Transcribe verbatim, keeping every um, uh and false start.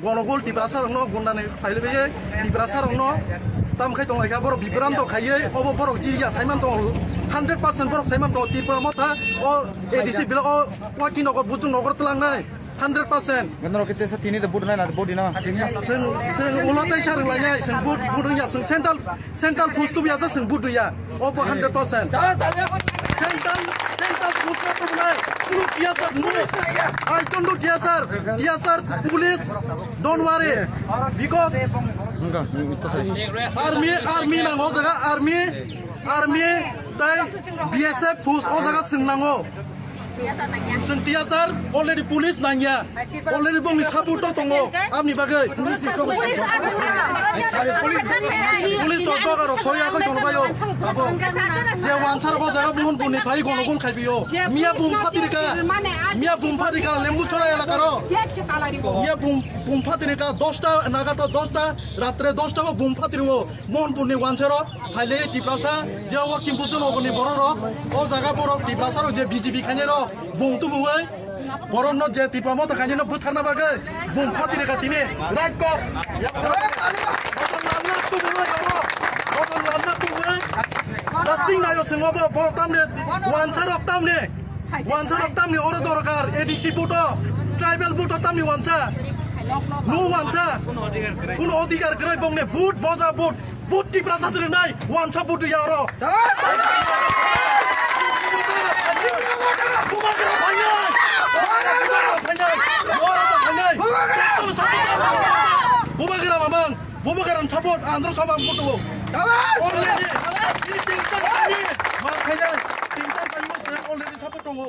Gonogol Tiprasa rokno gundani phailaibai Tiprasa rokno tam khai tonglaikha, borok bibranto khaiwi obo borok jiriya saiman tongo, hundred percent borok saiman tongo Tripura motha o A D C bila o Waki nogor butung nogor tlangnai hundred percent. Gandro kete sa tini da bud nai na bud dina. Seng seng ulo tai sarung lainai seng bud bud ya seng central Central force to biasa seng bud ya. Obo hundred percent. Central, central force to bunai. Sulu T S R, no. I don't know T S R. T S R, police, don't worry. Because army, army nango jaga, army, army, tai B S F force o jaga seng nango. Seng T S R already police nangya. Already bongni support to tongo. Amni bagwi. Police to doga rok soya koi tongo bayo. Abo. Je wansar ko jaga buhun buni phai gono gol khai biyo. Miya bum phatirika. Miya bum phatirika lembu chora elaka ro. Miya bum, bum phatirika dosta naga to dosta ratre dosta bo bum phatiriwo. Mohanpurni wansaro phaile Tiprasa je o Kimpuchun ogoni bororok o jaga borok Tiprasarok je B J P khainai rok bung tubuwi borokno je Tipra motha khainai no bwtharna bagwi bung phatiri kha tini right kok. Boton lanna tubuwi oro, boton lanna tubuwi. Jasting nayo swngo bo, bo tamni wansarok tamni, wansarok tamni oro dorkar A D C buto, tribal buto tamni wansa. No wansa. Kuno odhikar kwrwi bongni but boja but. But Tiprasa se rwnai, wansa but ya oro. Bubagra mamang, Bubagra support, andro samang but wo. Already, ini tingkang kami, mang khainai, tingkang kami mo se already support tongo.